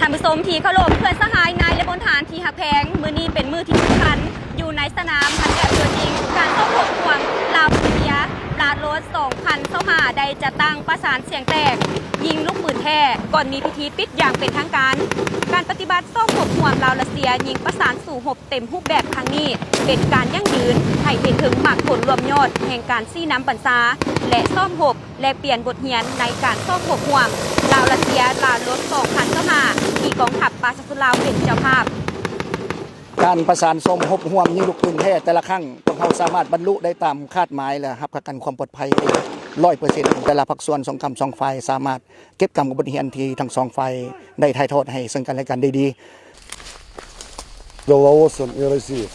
ທ່ານຜູ້ຊົມທີ່ເຄົາລົບ, ເພື່ອນສະຫາຍ, ນາຍ ແລະ ພົນທະຫານທີ່ຮັກແພງ, ມື້ນີ້ເປັນມື້ທີ່ສຳຄັນ ຢູ່ໃນສະໜາມຮັດແອບຕົວຈິງ ການຊ້ອມຮົບຮ່ວມລາວ-ຣັດເຊຍ ລາດໂລດ ສອງພັນຊາວຫ້າ ໄດ້ຈັດຕັ້ງປະສານສຽງແຕກ ຍິງລູກປືນແທ້ ກ່ອນມີພິທີປິດຢ່າງເປັນທາງການ. ການປະຕິບັດຊ້ອມຮົບຮ່ວມລາວ-ຣັດເຊຍ ຍິງປະສານສູ້ຮົບເຕັມຮູບແບບຄັ້ງນີ້ ເປັນການຢັ້ງຢືນໃຫ້ເຫັນເຖິງໝາກຜົນລວມຍອດແຫ່ງການຊີ້ນຳບັນຊາ ແລະ ຊ້ອມຮົບ ແລະ ປ່ຽນບົດຮຽນໃນການຊ້ອມຮົບຮ່ວມລາວ-ຣັດເຊຍ ລາດໂລດ ສອງພັນຊາວຫ້າ ທີ່ກອງທັບປະຊາຊົນລາວເປັນເຈົ້າພາບ. ການປະສານຊ້ອມຮົບຮ່ວມຍິງລູກປືນແທ້ແຕ່ລະຄັ້ງ ພວກເຮົາສາມາດບັນລຸໄດ້ຕາມຄາດໝາຍ ແລະ ຮັບປະກັນຄວາມປອດໄພໄດ້ຮ້ອຍເປີເຊັນ. ແຕ່ລະພາກສ່ວນສອງກຳສອງຝ່າຍສາມາດເກັບກຳກັບບົດຮຽນທີ່ທັງສອງຝ່າຍໄດ້ຖ່າຍທອດໃຫ້ເຊິ່ງກັນແລະກັນໄດ້ດີ. Руководством и России.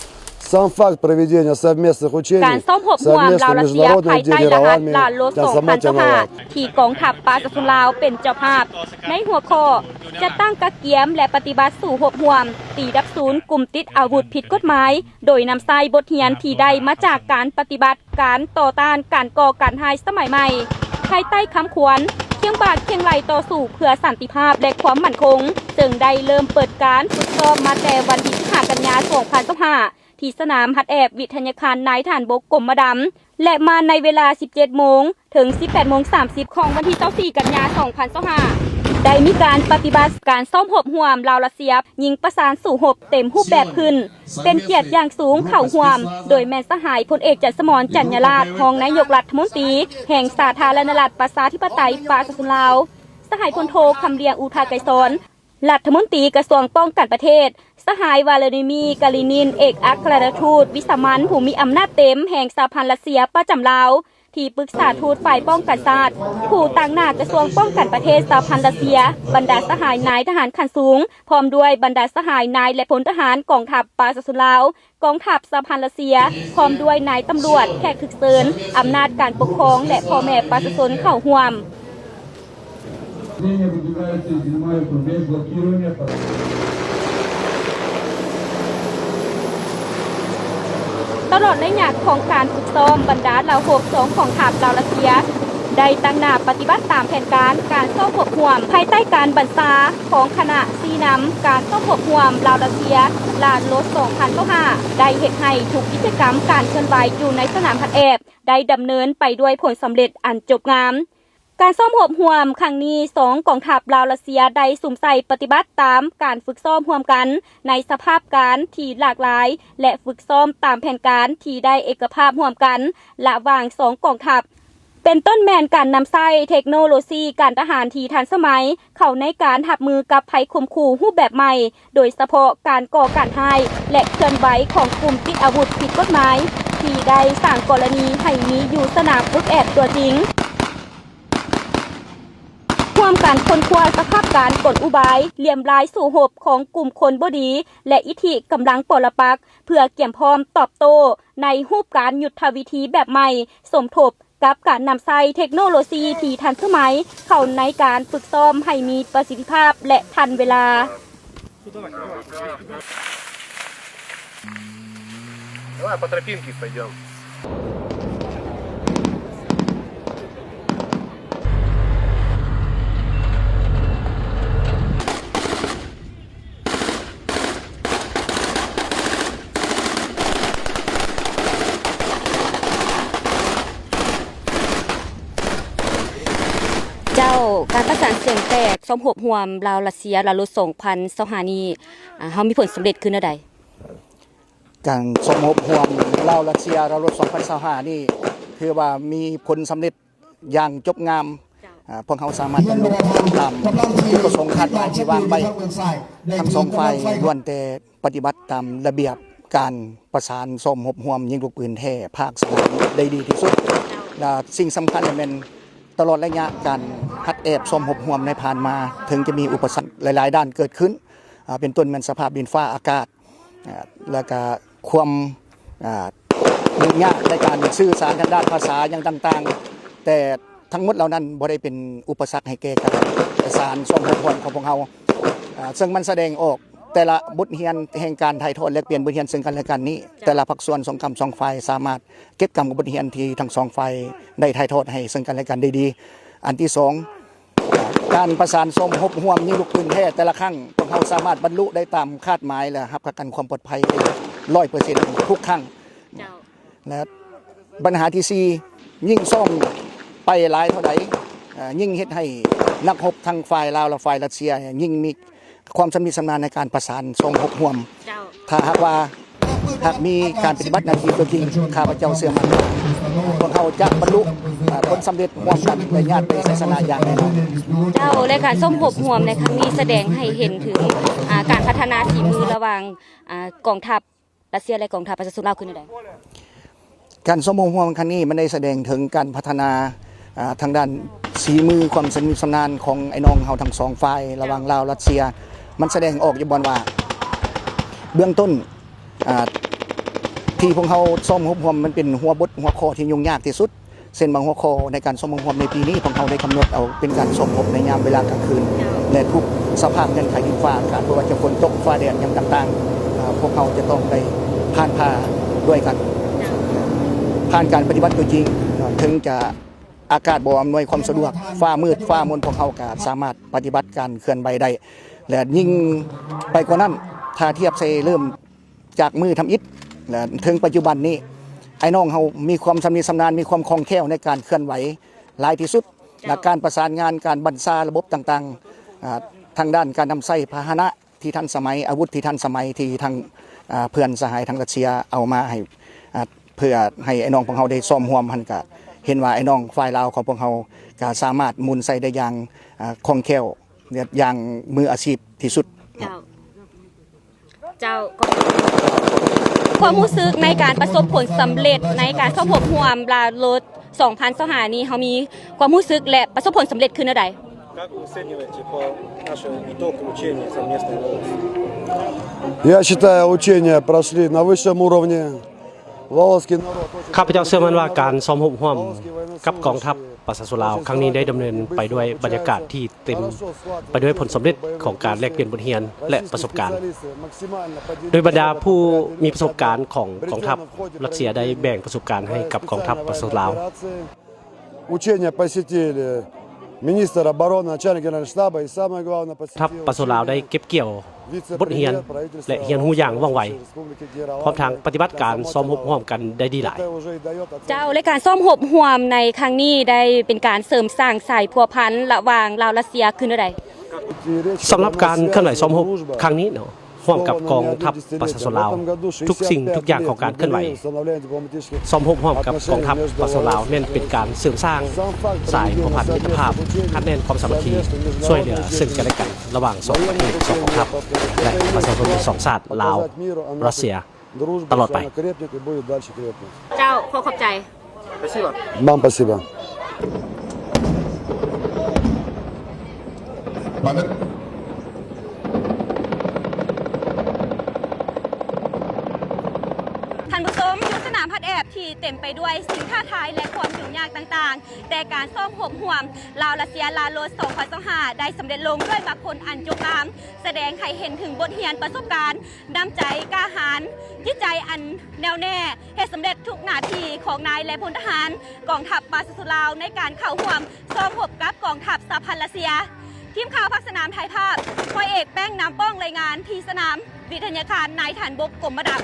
Сам факт проведения совместных учений, ການຊ້ອມຮົບຮ່ວມລາວ-ຣັດເຊຍ ພາຍໃຕ້ລະຫັດລາດໂລດ ສອງພັນຊາວຫ້າ ທີ່ກອງທັບປະຊາຊົນລາວເປັນເຈົ້າພາບ ໃນຫົວຂໍ້ ຈັດຕັ້ງກະກຽມ ແລະ ປະຕິບັດສູ້ຮົບຮ່ວມ ຕີດັບສູນກຸ່ມຕິດອາວຸດຜິດກົດໝາຍ ໂດຍນຳໃຊ້ບົດຮຽນທີ່ໄດ້ມາຈາກການປະຕິບັດ ການຕໍ່ຕ້ານການກໍ່ການຮ້າຍສະໄໝໃໝ່ ພາຍໃຕ້ຄຳຂວັນ ຄຽງບ່າຄຽງໄຫຼ່ຕໍ່ສູ້ເພື່ອສັນຕິພາບ ແລະ ຄວາມໝັ້ນຄົງ, ເຊິ່ງໄດ້ເລີ່ມເປີດການຝຶກຊ້ອມມາແຕ່ວັນທີສິບຫ້າ ກັນຍາ ສອງພັນຊາວຫ້າ ທີ່ສະໜາມຫັດແອບວິທະຍາຄານນາຍທະຫານບົກກົມມະດຳ ແລະ ມາໃນເວລາ ສິບເຈັດໂມງ ເຖິງ ສິບແປດໂມງສາມສິບ ຂອງວັນທີ ຊາວສີ່ ກັນຍາ ສອງພັນຊາວຫ້າ ໄດ້ມີການປະຕິບັດການຊ້ອມຮົບຮ່ວມລາວ-ຣັດເຊຍ ຍິງປະສານສູ້ຮົບເຕັມຮູບແບບຂຶ້ນ. ເປັນກຽດຢ່າງສູງເຂົ້າຮ່ວມ ໂດຍແມ່ນສະຫາຍພົນເອກ ຈັນສະໝອນ ຈັນຍາລາດ ຮອງນາຍົກລັດຖະມົນຕີແຫ່ງສາທາລະນະລັດ ປະຊາທິປະໄຕ ປະຊາຊົນລາວ, ສະຫາຍພົນໂທ ຄຳລຽງ ອຸທາໄກສອນ ລັດຖະມົນຕີກະຊວງປ້ອງກັນປະເທດ, ສະຫາຍ ວາລາດີມີ ກາລີນິນ ເອກອັກຄະລັດຖະທູດວິສາມັນຜູ້ມີອຳນາດເຕັມແຫ່ງສະຫະພັນຣັດເຊຍປະຈຳລາວ, ທີ່ປຶກສາທູດຝ່າຍປ້ອງກັນຊາດ, ຜູ້ຕາງໜ້າກະຊວງປ້ອງກັນປະເທດສະຫະພັນຣັດເຊຍ, ບັນດາສະຫາຍນາຍທະຫານຂັ້ນສູງ, ພ້ອມດ້ວຍບັນດາສະຫາຍນາຍ ແລະ ພົນທະຫານກອງທັບປະຊາຊົນລາວ, ກອງທັບສະຫະພັນຣັດເຊຍ, ພ້ອມດ້ວຍນາຍຕຳຫຼວດ, ແຂກຖືກເຊີນ, ອຳນາດການປົກຄອງ ແລະ ພໍ່ແມ່ປະຊາຊົນເຂົ້າຮ່ວມ. ຕະຫຼອດໄລຍະຂອງການຝຶກຊ້ອມ, ບັນດາເຫຼົ່າຮົບສອງກອງທັບລາວ-ຣັດເຊຍ ໄດ້ຕັ້ງໜ້າປະຕິບັດຕາມແຜນການການຊ້ອມຮົບຮ່ວມ ພາຍໃຕ້ການບັນຊາຂອງຄະນະຊີ້ນຳການຊ້ອມຮົບຮ່ວມລາວ-ຣັດເຊຍ ລາດໂລດ ສອງພັນຊາວຫ້າ ໄດ້ເຮັດໃຫ້ທຸກກິດຈະກຳການເຄື່ອນໄຫວຢູ່ໃນສະໜາມຫັດແອບ ໄດ້ດຳເນີນໄປດ້ວຍຜົນສຳເລັດອັນຈົບງາມ. ການຊ້ອມຮົບຮ່ວມຄັ້ງນີ້ ສອງກອງທັບລາວ-ຣັດເຊຍ ໄດ້ສຸມໃສ່ປະຕິບັດຕາມການຝຶກຊ້ອມຮ່ວມກັນໃນສະພາບການທີ່ຫຼາກຫຼາຍ ແລະ ຝຶກຊ້ອມຕາມແຜນການທີ່ໄດ້ເອກະພາບຮ່ວມກັນລະຫວ່າງສອງກອງທັບ, ເປັນຕົ້ນແມ່ນການນຳໃຊ້ເທັກໂນໂລຊີການທະຫານທີ່ທັນສະໄໝເຂົ້າໃນການຮັບມືກັບໄພຂົ່ມຂູ່ຮູບແບບໃໝ່, ໂດຍສະເພາະການກໍ່ການຮ້າຍ ແລະ ເຄື່ອນໄຫວຂອງກຸ່ມຕິດອາວຸດຜິດກົດໝາຍ ທີ່ໄດ້ສ້າງກໍລະນີໃຫ້ມີຢູ່ສະໜາມຝຶກແອບຕົວຈິງ. ຮ່ວມກັນຄົ້ນຄວ້າສະພາບການ, ກົນອຸບາຍ, ລວດລາຍສູ້ຮົບຂອງກຸ່ມຄົນບໍ່ດີ ແລະ ອິດທິກຳລັງປໍລະປັກ ເພື່ອກຽມພ້ອມຕອບໂຕ້ໃນຮູບການຍຸດທະວິທີແບບໃໝ່, ສົມທົບກັບການນຳໃຊ້ເທັກໂນໂລຊີທີ່ທັນສະໄໝເຂົ້າໃນການຝຶກຊ້ອມໃຫ້ມີປະສິດທິພາບ ແລະ ທັນເວລາ. Давай по тропинке пойдём. ເຈົ້າ, ການປະສານສຽງແຕກ ຊ້ອມຮົບຮ່ວມລາວ-ຣັດເຊຍ ລາວໂລດ ສອງພັນຊາວຫ້ານີ້ ອາ ເຮົາມີຜົນສຳເລັດຄືແນວໃດ? ການຊ້ອມຮົບຮ່ວມລາວ-ຣັດເຊຍ ລາວໂລດ ສອງພັນຊາວຫ້ານີ້ ຖືວ່າມີຜົນສຳເລັດຢ່າງຈົບງາມ. ເຈົ້າ. ອາ ພວກເຮົາສາມາດບັນລຸຕາມຈຸດປະສົງຄາດໝາຍທີ່ວາງໄວ້. ທັງສອງຝ່າຍລ້ວນແຕ່ປະຕິບັດຕາມລະບຽບການປະສານຊ້ອມຮົບຮ່ວມຍິງລູກປືນແທ້ພາກສະໜາມໄດ້ດີທີ່ສຸດ. ເຈົ້າ. ແລະ ສິ່ງສຳຄັນແມ່ນ ຕະຫຼອດໄລຍະການຫັດແອບຊ້ອມຮົບຮ່ວມໃນຜ່ານມາ, ເຖິງຈະມີອຸປະສັກຫຼາຍໆດ້ານເກີດຂຶ້ນ, ອາ, ເປັນຕົ້ນແມ່ນສະພາບດິນຟ້າອາກາດ, ອາ, ແລ້ວກະຄວາມ, ອາ, ຫຍຸ້ງຍາກໃນການສື່ສານທາງດ້ານພາສາຫຍັງຕ່າງໆ, ແຕ່ທັງໝົດເຫຼົ່ານັ້ນບໍ່ໄດ້ເປັນອຸປະສັກໃຫ້ແກ່ການປະສານຊ້ອມຮົບຮ່ວມຂອງພວກເຮົາ, ອາ, ເຊິ່ງມັນສະແດງອອກ ແຕ່ລະບົດຮຽນແຫ່ງການຖ່າຍທອດແລກປ່ຽນບົດຮຽນເຊິ່ງກັນແລະກັນນີ້, ເຈົ້າ ແຕ່ລະພາກສ່ວນສອງກຳສອງຝ່າຍສາມາດເກັບກຳກັບບົດຮຽນທີ່ທັງສອງຝ່າຍໄດ້ຖ່າຍທອດໃຫ້ເຊິ່ງກັນແລະກັນໄດ້ດີ. ອັນທີສອງ, ການປະສານສົມທົບຮ່ວມຍິງລູກປືນແທ້ແຕ່ລະຄັ້ງ ພວກເຮົາສາມາດບັນລຸໄດ້ຕາມຄາດໝາຍ ແລະ ຮັບປະກັນຄວາມປອດໄພໄດ້ຮ້ອຍເປີເຊັນທຸກຄັ້ງ. ເຈົ້າ. ແລະ ບັນຫາທີສີ່ ຍິງຊ້ອມໄປຫຼາຍເທົ່າໃດ, ເອີ່ ຍິ່ງເຮັດໃຫ້ນັກຮົບທັງຝ່າຍລາວ ແລະ ຝ່າຍຣັດເຊຍ ຍິ່ງມີຄວາມຊຳນິຊຳນານໃນການປະສານສົມທົບຮ່ວມ. ເຈົ້າ. ຖ້າຫາກວ່າ ຫາກມີການປະຕິບັດໜ້າທີ່ຕົວຈິງ, ຂ້າພະເຈົ້າເຊື່ອໝັ້ນວ່າ ພວກເຮົາຈະບັນລຸ ເອີ່ ຜົນສຳເລັດຮ່ວມກັນ ແລະ ຍາດໄປໃນໄຊຊະນະຢ່າງແນ່ນອນ. ເຈົ້າ. ແລະ ການສົມທົບຮ່ວມໃນຄັ້ງນີ້ສະແດງໃຫ້ເຫັນເຖິງ ອາ ການພັດທະນາຝີມືລະຫວ່າງ ອາ ກອງທັບ ຣັດເຊຍ ແລະ ກອງທັບປະຊາຊົນລາວຄືແນວໃດ? ການສົມທົບຮ່ວມຄັ້ງນີ້ ມັນໄດ້ສະແດງເຖິງການພັດທະນາ ອາ ທາງດ້ານສີມື ຄວາມຊຳນິຊຳນານຂອງອ້າຍນ້ອງເຮົາທັງສອງຝ່າຍ ລະຫວ່າງລາວ ຣັດເຊຍ. ມັນສະແດງອອກຢູ່ບ່ອນວ່າ ເບື້ອງຕົ້ນ ອາ ທີ່ພວກເຮົາຊ້ອມຮົບຮ່ວມ ມັນເປັນຫົວບົດຫົວຂໍ້ທີ່ຫຍຸ້ງຍາກທີ່ສຸດ. ເຊັ່ນ ບາງຫົວຂໍ້ໃນການສົມທົບຮ່ວມໃນປີນີ້ ພວກເຮົາໄດ້ກຳນົດເອົາເປັນການສົມທົບໃນຍາມເວລາກາງຄືນ ເຈົ້າ ແລະ ທຸກສະພາບເງື່ອນໄຂດິນຟ້າອາກາດ ບໍ່ວ່າຈະຝົນຕົກ ຟ້າແດດ ຫຍັງຕ່າງໆ ອາ ພວກເຮົາຈະຕ້ອງໄດ້ຜ່ານຜ່າດ້ວຍກັນ ເຈົ້າ ຜ່ານການປະຕິບັດຕົວຈິງ. ເຖິງຈະອາກາດບໍ່ອຳນວຍຄວາມສະດວກ ຟ້າມືດຟ້າມົນ ພວກເຮົາກໍສາມາດປະຕິບັດການເຄື່ອນໄຫວໄດ້ ແລະ ຍິ່ງໄປກວ່ານັ້ນ ຖ້າທຽບໃສ່ເລີ່ມ ຈາກມື້ທຳອິດ ແລະ ເຖິງປັດຈຸບັນນີ້ ອ້າຍນ້ອງເຮົາມີຄວາມຊຳນິຊຳນານ ມີຄວາມຄ່ອງແຄ້ວໃນການເຄື່ອນໄຫວຫຼາຍທີ່ສຸດ ເຈົ້າ ແລະ ການປະສານງານ ການບັນຊາລະບົບຕ່າງໆ ອາ ທາງດ້ານການນຳໃຊ້ພາຫະນະທີ່ທັນສະໄໝ ອາວຸດທີ່ທັນສະໄໝ ທີ່ທາງ ອາ ເພື່ອນສະຫາຍທາງຣັດເຊຍເອົາມາໃຫ້ ອາ ເພື່ອໃຫ້ອ້າຍນ້ອງພວກເຮົາໄດ້ຊ້ອມຮ່ວມຫັ້ນ ກະເຫັນວ່າອ້າຍນ້ອງຝ່າຍລາວຂອງພວກເຮົາກະສາມາດໝູນໃຊ້ໄດ້ຢ່າງ ອາ ຄ່ອງແຄ້ວ ແລະ ຢ່າງມືອາຊີບທີ່ສຸດ. ເຈົ້າ. ເຈົ້າ ຄວາມຮູ້ສຶກໃນການປະສົບຜົນສຳເລັດໃນການສົມທົບຮ່ວມລາວໂຣດສອງພັນຊາວຫ້ານີ້ ເຮົາມີຄວາມຮູ້ສຶກ ແລະ ປະສົບຜົນສຳເລັດຄືແນວໃດ? Как вы оцениваете по нашему итогу учения совместного? Я считаю, учения прошли на высшем уровне. Лаосский народ очень ຂ້າພະເຈົ້າເຊື່ອໝັ້ນວ່າການຊ້ອມຮົບຮ່ວມກັບກອງທັບ ປະຊາຊົນລາວຄັ້ງນີ້ໄດ້ດຳເນີນໄປດ້ວຍບັນຍາກາດທີ່ເຕັມໄປດ້ວຍຜົນສຳເລັດຂອງການແລກປ່ຽນບົດຮຽນ ແລະ ປະສົບການ. ໂດຍບັນດາຜູ້ມີປະສົບການຂອງກອງທັບຣັດເຊຍໄດ້ແບ່ງປະສົບການໃຫ້ກັບກອງທັບປະຊາຊົນລາວ. Учения посетили министр обороны, начальник генерального штаба и, самое главное, ທັບປະຊາຊົນລາວໄດ້ເກັບກ່ຽວ ບົດຮຽນ ແລະ ຮຽນຮູ້ຢ່າງວ່ອງໄວ, ພ້ອມທັງປະຕິບັດການຊ້ອມຮົບຮ່ວມກັນໄດ້ດີຫຼາຍ. ເຈົ້າ ແລະ ການຊ້ອມຮົບຮ່ວມໃນຄັ້ງນີ້ໄດ້ເປັນການເສີມສ້າງສາຍພົວພັນລະຫວ່າງລາວ-ຣັດເຊຍຄືແນວໃດ? ສຳລັບການເຄື່ອນໄຫວຊ້ອມຮົບຄັ້ງນີ້ເນາະ, ຮ່ວມກັບກອງທັບປະຊາຊົນລາວ, ທຸກສິ່ງທຸກຢ່າງຂອງການເຄື່ອນໄຫວ ຊ້ອມຮົບຮ່ວມກັບກອງທັບປະຊາຊົນລາວ ແມ່ນເປັນການເສີມສ້າງສາຍພົວພັນມິດຕະພາບ, ຮັດແໜ້ນຄວາມສາມັກຄີ, ຊ່ວຍເຫຼືອເຊິ່ງກັນແລະກັນ ລະຫວ່າງສອງປະເທດ, ສອງກອງທັບ ແລະ ປະຊາຊົນສອງຊາດ ລາວ-ຣັດເຊຍ ຕະຫຼອດໄປ. ເຈົ້າ, ຂໍຂອບໃຈ. Спасибо. Вам спасибо. ທ່ານຜູ້ຊົມ, ຢູ່ສະໜາມຮັດແອບທີ່ເຕັມໄປດ້ວຍສິ່ງທ້າທາຍ ແລະ ຄວາມຫຍຸ້ງຍາກຕ່າງໆ, ແຕ່ການຊ້ອມຮົບຮ່ວມລາວ-ຣັດເຊຍ ລາໂຣດ ສອງພັນຊາວຫ້າ ໄດ້ສຳເລັດລົງດ້ວຍໝາກຜົນອັນຈົບງາມ, ສະແດງໃຫ້ເຫັນເຖິງບົດຮຽນປະສົບການ, ນ້ຳໃຈກ້າຫານ, ຈິດໃຈອັນແນ່ວແນ່, ເຮັດສຳເລັດທຸກໜ້າທີ່ຂອງນາຍ ແລະ ພົນທະຫານກອງທັບປະຊາຊົນລາວ ໃນການເຂົ້າຮ່ວມຊ້ອມຮົບກັບກອງທັບສະຫະພັນຣັດເຊຍ. ທີມຂ່າວພາກສະໜາມຖ່າຍພາບ, ຮ້ອຍເອກ ແປ້ງ ນາມປ້ອງ ລາຍງານທີ່ສະໜາມວິທະຍາຄານນາຍທະຫານບົກ ກົມມະດັບ.